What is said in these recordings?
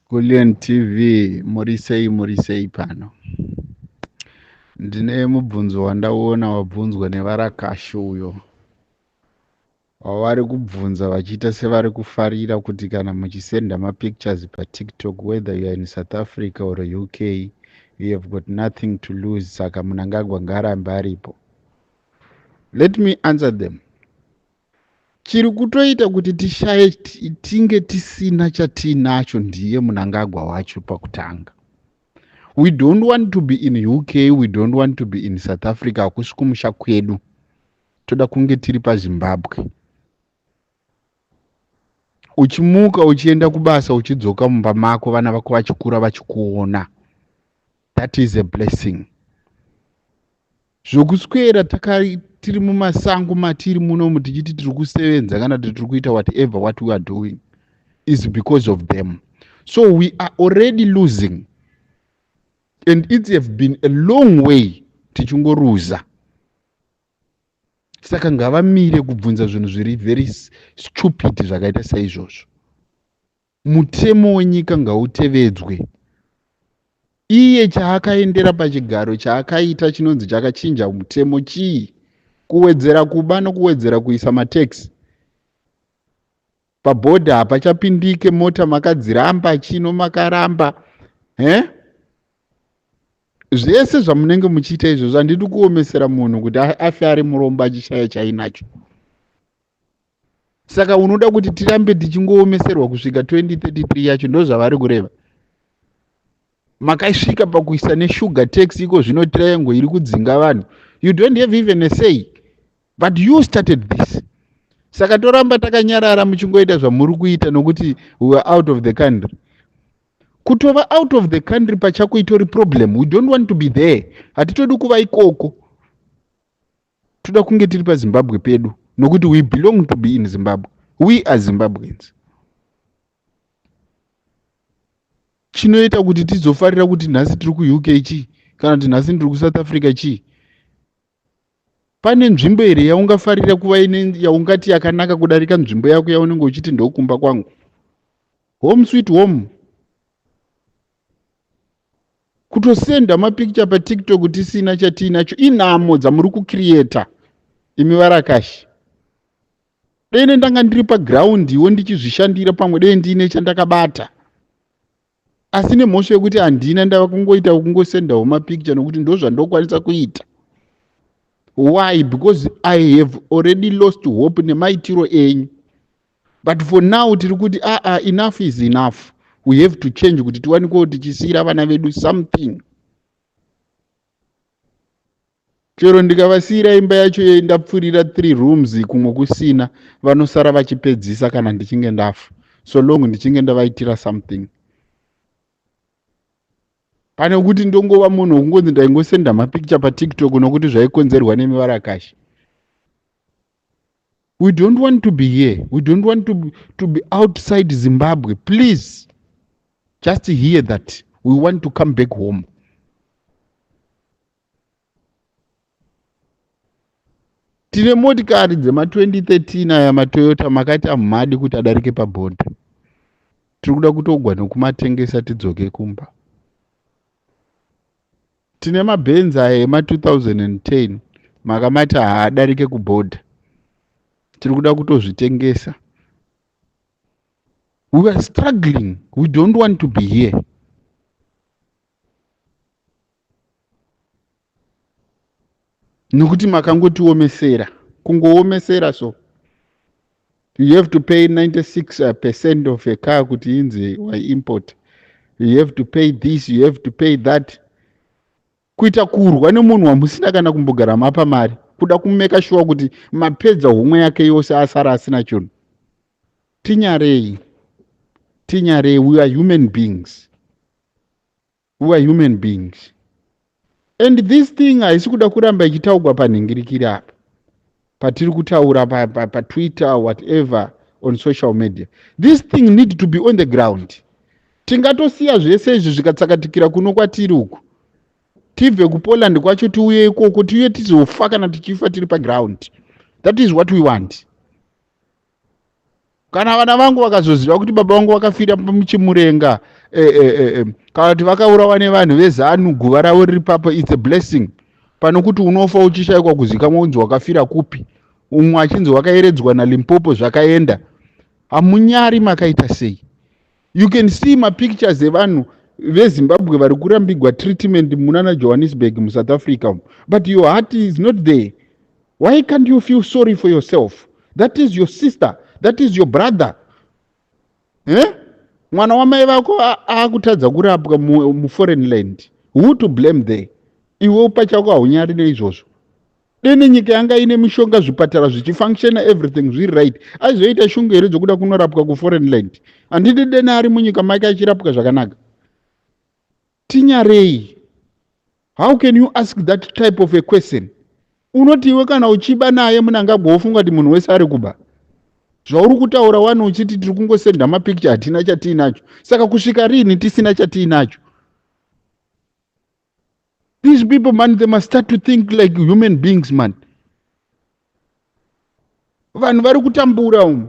Kulliant TV, muri sei, muri sei pano? Ndine mubvunzo wandaona wabvunzwa nevarakashi uyo wavari kubvunza vachiita sevari kufarira kuti kana muchisenda mapictures paTikTok, whether you are in South Africa or UK, you have got nothing to lose, saka Mnangagwa ngaarambe aripo. Let me answer them. Chiri kutoita kuti tishaye, tinge tisina chatiinacho, ndiye Mnangagwa wacho pakutanga. We don't want to be in UK, we don't want to be in South Africa. Hakusi kumusha kwedu, toda kunge tiri paZimbabwe. Uchimuka uchienda kubasa, uchidzoka mumba mako, vana vako vachikura vachikuona, that is a blessing. Zvokuswera tiri mumasango matiri munomu tichiti tiri kusevenza kana kuti tiri kuita whatever what we are doing is because of them. So we are already losing, and it have been a long way tichingoruza. Saka ngavamire kubvunza zvinhu zviri very stupid zvakaita saizvozvo. Mutemo wenyika ngautevedzwe. Iye chaakaendera pachigaro, chaakaita chinonzi chakachinja mutemo chii? Kuwedzera kuba nokuwedzera kuisa matax pabhodha. Hapachapindike mota, makadziramba, chino makaramba he zvese zvamunenge muchiita izvozvo. Handidi kuomesera munhu kuti afe ari murombo achishaya chainacho. Saka unoda kuti tirambe tichingoomeserwa kusvika 2033 yacho? Ndo zvavari kureva. Makasvika pakuisa nesugar tax iko zvino, triangle iri kudzinga vanhu. You don't have even a say, but you started this. Saka toramba takanyarara muchingoita zvamuri kuita nokuti we are out of the country? Kutova out of the country pachako itori problem. We don't want to be there. Hatitodi kuva ikoko, toda kunge tiri paZimbabwe pedu nokuti we belong to be in Zimbabwe. We are Zimbabweans. Chinoita kuti tizofarira kuti nhasi tiri kuUK chii, kana kuti nhasi ndiri kuSouth Africa chii? Pane nzvimbo here yaungafarira kuva ine yaungati yakanaka kudarika nzvimbo yako yaunenge uchiti ndokumba kwangu, home sweet home? Kutosenda mapicture paTikTok tisina chatiinacho inhamo dzamuri kucreata imi varakashi. Dei ndanga ndiri paground iwo ndichizvishandira, pamwe dei ndiine chandakabata, asi nemhosva yekuti handina, ndava kungoita kungosendawo mapicture nokuti ndo zvandokwanisa kuita. Why? Because I have already lost hope nemaitiro enyu. But for now tiri kuti aa, enough is enough. We have to change kuti tiwanikwewo tichisiyira vana vedu something. Chero ndikavasiyira imba yacho ndapfurira three rooms, kumwe kusina, vanosara vachipedzisa kana ndichinge ndafa, so long ndichinge ndavaitira something, pane kuti ndongova munhu wekungonzi ndaingosenda mapicture paTikTok nokuti zvaikonzerwa nemivarakashi. We don't want to be here. We don't want to be outside Zimbabwe. Please just hear that we want to come back home. Tine motikari dzema2013 aya maToyota, makati hamumadi kuti adarike pabhodha. Tiri kuda kutogwa nekumatengesa tidzoke kumba. Tine mabhenzi aya ema2010, makamati haadarike kubhodha. Tiri kuda kutozvitengesa. We are struggling. We don't want to be here nokuti makangotiomesera, kungoomesera. So you have to pay 96% of a car kuti inzi waiimport. You have to pay this, you have to pay that. Kuita kurwa nemunhu wamusina kana kumbogara mapa mari, kuda kumake sure kuti mapedza homwe yake yose, asara asina chinhu. Tinyarei, tinyarei. We are human beings, we are human beings, and this thing haisi kuda kuramba ichitaurwa panhingirikiri apa patiri kutaura paTwitter, whatever, on social media. This thing need to be on the ground. Tingatosiya zvese izvi zvikatsakatikira kuno kwatiri uku, tibve kuPoland kwacho, tiuye ikoko, tiuye tizofa kana tichifa tiri paground. That is what we want. Kana vana vangu vakazoziva kuti baba vangu vakafira muChimurenga. Kana kuti vakaurawa nevanhu veZANU, guva ravo riri papo, it's a blessing, pano kuti unofa uchishayikwa kuzikamwa unzi wakafira kupi, umwe achinzi wakayeredzwa naLimpopo, zvakaenda. Hamunyari, makaita sei? You can see mapictures evanhu veZimbabwe vari kurambigwa treatment munana Johannesburg, muSouth Africa, but your heart is not there. Why can't you feel sorry for yourself? That is your sister, that is your brother, eh? Mwana wamai vako aakutadza kurapwa muforeign land. Who to blame there? Iwe pachako haunyari neizvozvo. Dene nyika yanga ine mishonga, zvipatara zvichifunctiona, everything zviri right, aizoita shungu here dzokuda kunorapwa kuforeign land? Handidi dene ari munyika make achirapwa zvakanaka. Tinyarei. How can you ask that type of a question? Unoti iwe kana uchiba naye Mnangagwa, wofunga kuti munhu wese ari kuba. Zvauri kutaura wani uchiti tiri kungosenda mapicture, hatina chatiinacho. Saka kusvika rini tisina chatiinacho? These people, man, they must start to think like human beings, man. Vanhu vari kutambura umu,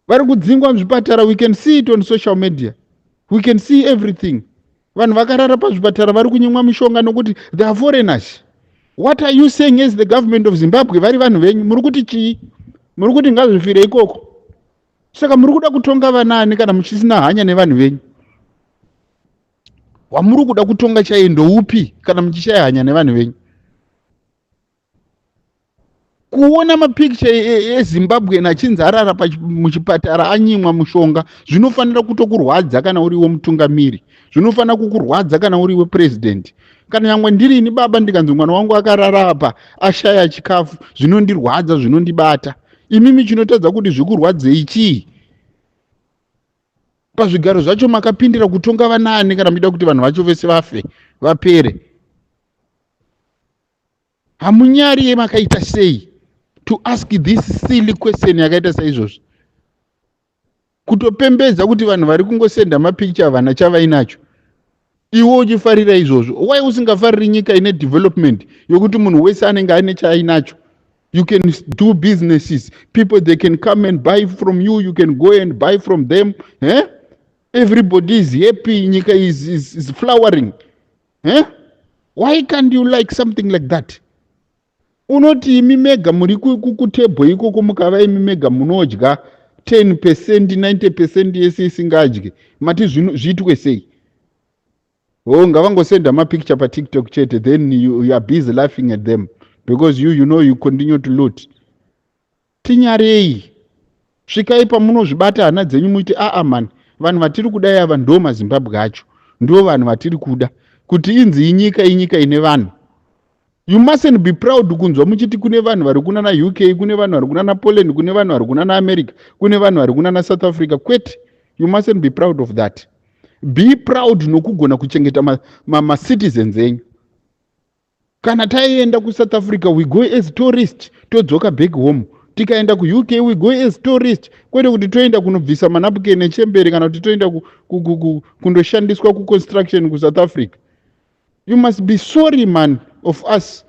vari kudzingwa muzvipatara. We can see it on social media, we can see everything. Vanhu vakarara pazvipatara, vari kunyimwa mishonga nokuti they are foreigners. What are you saying as the government of Zimbabwe? Vari vanhu venyu, muri kuti chii? Muri kuti ngazvifire ikoko? Saka muri kuda kutonga vanani kana muchisina hanya nevanhu venyu? Wamuri kuda kutonga chaiye ndoupi kana muchishaya hanya nevanhu venyu? Kuona mapicture eZimbabwe achinzi arara muchipatara, anyimwa mushonga, zvinofanira kutokurwadza kana uriwo mutungamiri, zvinofanira kukurwadza kana uriwe president. Kana nyangwe ndirini baba, ndikanzi mwana wangu akarara apa, ashaya chikafu, zvinondirwadza, zvinondibata. Imimi chinotadza kuti zvikurwadzei chii? Pazvigaro zvacho makapindira kutonga vanani kana muchida kuti vanhu vacho vese vafe, vapere? Hamunyari, makaita sei to ask this silly question yakaita saizvozvo? Kutopembedza kuti vanhu vari kungosenda mapicture havana chavainacho, iwe uchifarira izvozvo. Why usingafariri nyika ine development yokuti munhu wese anenge aine chaainacho? You can do businesses, people, they can come and buy from you, you can go and buy from them, eh? Everybody is happy, nyika is flowering, eh? Why can't you like something like that? Unoti imi mega muri kutebho ikoko, mukava imi mega munodya 10%, 90% yese isingadyi. Mati zviitwe sei? O, ngavangosenda mapicture paTikTok chete, then you are busy laughing at them because you know you continue to loot. Tinyarei. Svikai pamunozvibata hana dzenyu, muiti, "Aa man, vanhu vatiri kudai ava ndo maZimbabwe acho, ndo vanhu vatiri kuda kuti inzi inyika, inyika ine vanhu." You mustn't be proud kunzwa muchiti kune vanhu vari kuna naUK, kune vanhu vari kuna naPoland, kune vanhu vari kuna naAmerica, kune vanhu vari kuna naSouth Africa. Kwete, you mustn't be proud of that. Be proud nokugona kuchengeta macitizens ma enyu. Kana taienda kuSouth Africa, we go as tourist, todzoka back home. Tikaenda kuUK, we go as tourist, kwete kuti toenda kunobvisa manapukeni echemberi kana kuti toenda kundoshandiswa kuconstruction kuSouth Africa. You must be sorry, man, of us.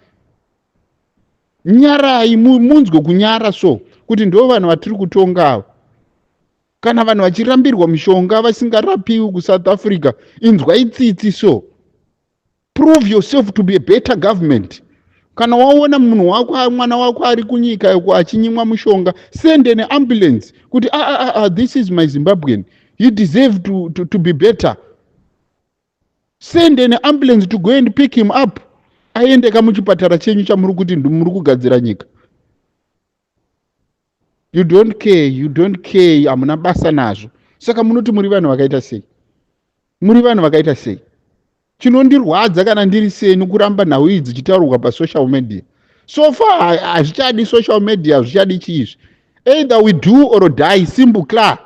Nyarai, munzwe kunyara so kuti ndo vanhu vatiri kutonga ava. Kana vanhu vachirambirwa mishonga, vasingarapiwi kuSouth Africa, inzwai tsitsi. So prove yourself to be a better government. Kana waona munhu wako, mwana wako ari kunyika uko achinyimwa mushonga, send an ambulance kuti, "Ah, ah, ah, this is my Zimbabwean, he deserve to be better." Send an ambulance to go and pick him up, aende kamuchipatara chenyu chamuri kuti muri kugadzira nyika. You don't care, you don't care, hamuna basa nazvo. Saka munoti muri vanhu vakaita sei? Muri vanhu vakaita sei? Chinondirwadza kana ndiri seni, kuramba nhau idzi dzichitaurwa pasocial media. So far hazvichadi social media, hazvichadi chiizvi. Either we do or die, simple, clear.